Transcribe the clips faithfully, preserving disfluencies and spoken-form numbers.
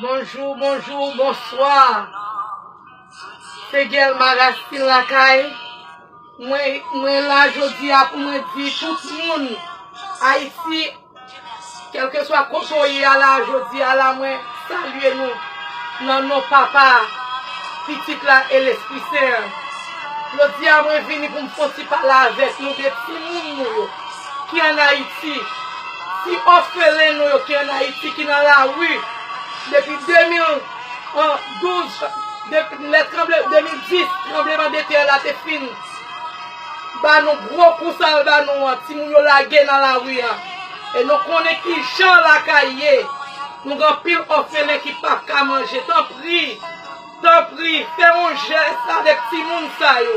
Bonjou, bonjou, bonswa. Se Guelma Racine lakay. Mwen, mwen la jodi a pou mwen di tout moun Ayiti, kèlkeswa kote w ye a la, jodi a la, mwen salye nou nan non Papa, Pitit la e Lespri Sen an. Jodi a, mwen vini pou m fè yon ti pale avèk nou de timoun nou yo ki ann Ayiti, ti òfelen nou yo ki ann Ayiti, ki nan lari depi de mil douz, depi lè tranble, de mil dis, tranbleman de tè la te fin ba nou gwo kou sa l ba nou an, timoun yo lage nan lari a. E nou konnen ki jan lakay ye. Nou gen anpil òfelen ki p ap ka manje. Tanpri, tanpri, fè yon jès avèk timoun sa yo.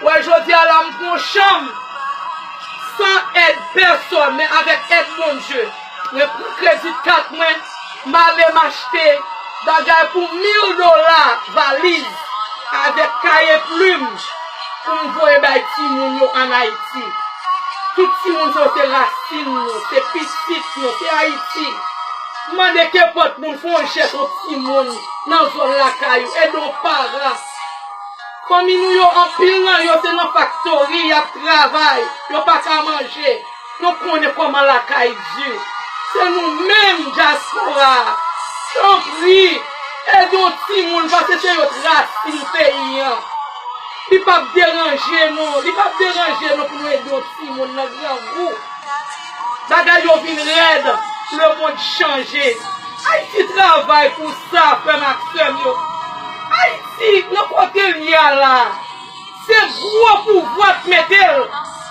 Wè, jodi a la, m pran chanm san èd pèsòn, men avèk èd Bondye. Mwen pran kredit kat mwen, m ale m achte bagay pou mil dola, valiz, avèk kaye plim, pou m voye bay timoun yo ann Ayiti. Tout timoun sa yo se rasin nou, se pitit nou, se Ayiti. M mande kenpòt moun fè yon jès yon timoun nan zòn lakay ou, ede yon paran. Fanmi nou yo, anpil nan yo se nan faktori y ap travay, yo pa ka manje. Nou konnen kòman lakay di. Se nou menm dyaspora a. Tanpri, ede yon timoun, paske se yo k rasin peyi an. Li p ap deranje nou, li p ap deranje nou pou nou ede yon timoun nan grangou. Bagay yo vin rèd, lemonn chanje. Ayiti travay pou sa, frè m ak sè m yo. Ayiti, nan kote l ye a la, se gwo pouvwa k mete l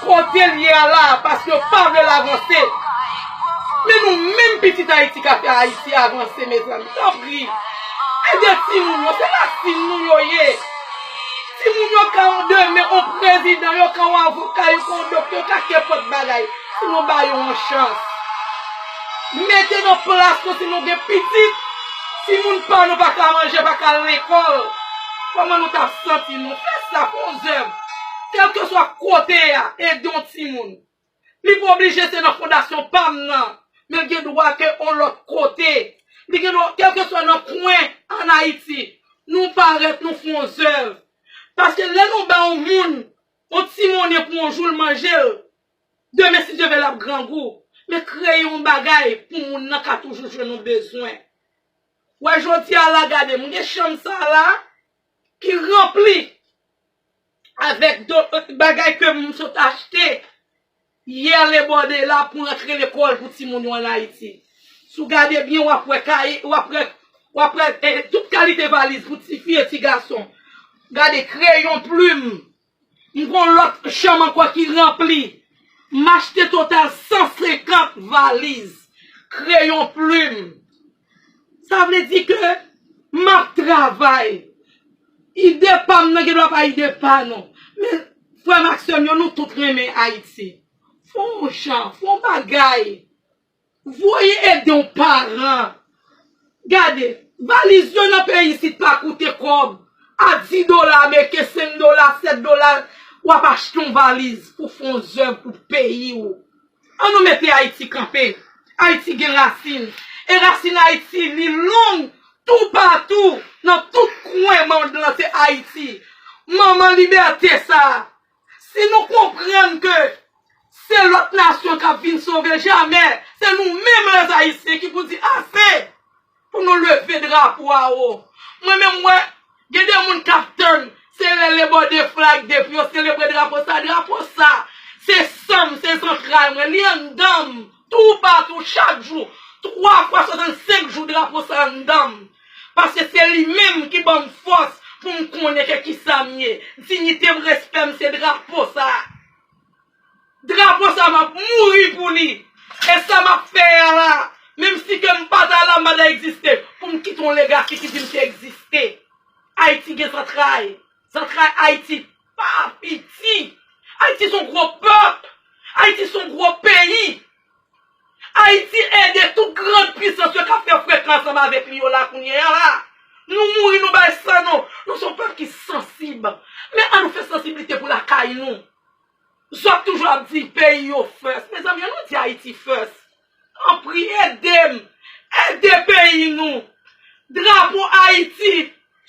kote l ye a la, paske yo pa vle l avanse. Men nou menm pitit Ayiti ka fè Ayiti avanse, mezanmi. Tanpri, ede timoun yo, se rasin nou yo ye. Timoun yo ka yon demen, yon prezidan, yo ka yon avoka, yo ka yon doktè, yo ka kenpòt bagay. Si nou ba yo yon chans. Mete nan plas nou, si nou gen pitit, timoun pa nou pa ka manje, pa ka al lekòl, kòman nou t ap santi nou? Fè sa, fè yon zèv. Kèlkeswa kote a, ede yon timoun. Li pa oblije se nan fondasyon pa m nan, men l gen dwa ke yon lòt kote. Li gen dwa, kèlkeswa nan kwen ann Ayiti, nou parèt, nou fè yon zèv. Paske lè nou ba yon moun yon ti monnen pou yon jou l manje l, demen, si Dye vle, l ap grangou. Men kreye yon bagay pou moun nan ka toujou jwenn yon bezwen. Wè, jodi a la, gade, m gen chanm sa la ki ranpli avèk do, bagay ke m sot achte yè, lebòde la pou rantre lekòl pou timoun yo ann Ayiti. Si w gade byen, w ap wè kaye, w ap wè, w ap wè, eh, tout kalite valiz pou tifi e ti gason. Gade, kreyon, plim. M gon lòt chanm ankò ki ranpli. M achte total san senkant valiz, kreyon, plim. Sa vle di ke m ap travay. Ide pa m nan gen dwa pa ide pa nou. Men, frè m ak sè m yo, nou tout renmen Ayiti. Fè yon jan, fè yon bagay. Voye ede yon paran. Gade, valiz yo nan peyi isit pa koute kòb. A dis dola ameriken, senk dola, sèt dola, w ap achte yon valiz pou fè yon zèv pou peyi w. Ann nou mete Ayiti kanpe. Ayiti gen rasin. E rasin Ayiti, li long toupatou, nan tout kwen mond lan, se Ayiti. Manman libète sa a. Si nou konprann ke se lòt nasyon k ap vin sove, jamè, se nou menm lèzayisyen ki pou di ase pou nou leve drapo a wo. Mwen menm, mwen, gen de moun k ap tann, se lè lebòde flag day pou yo selebre drapo sa. Drapo sa, se san m, se zantray mwen, li anndan m. Toupatou, chak jou, twa fwa swasannsenk jou, drapo sa anndan m. Paske se li menm ki ban m fòs pou m konnen ke kisa m ye. Diyite m, respè m, se drapo sa. Drapo sa, m ap mouri pou li. E sa m ap fè a la, menm si ke m pa ta la, m pa ta egziste, pou m kite yon legasi ki di m te egziste. Ayiti gen zantray. Zantray Ayiti pa piti. Ayiti se yon gwo pèp. Ayiti se yon gwo peyi. Ayiti ede tout gran pisans yo k ap fè frekan ansanm avèk li yo la kounye a la. Nou mouri, nou bay san nou. Nou se yon pèp ki sansib. Men ann nou fè sansiblite pou lakay nou. Zòt toujou ap di peyi yo first. Mezanmi, ann nou di Ayiti first. Tanpri, ede m. Ede peyi nou. Drapo Ayiti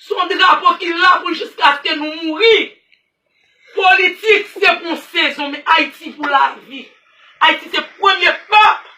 se yon drapo ki la pou l jiskaske nou mouri. Politik se pou yon sezon, men Ayiti pou lavi. Ayiti se premye pèp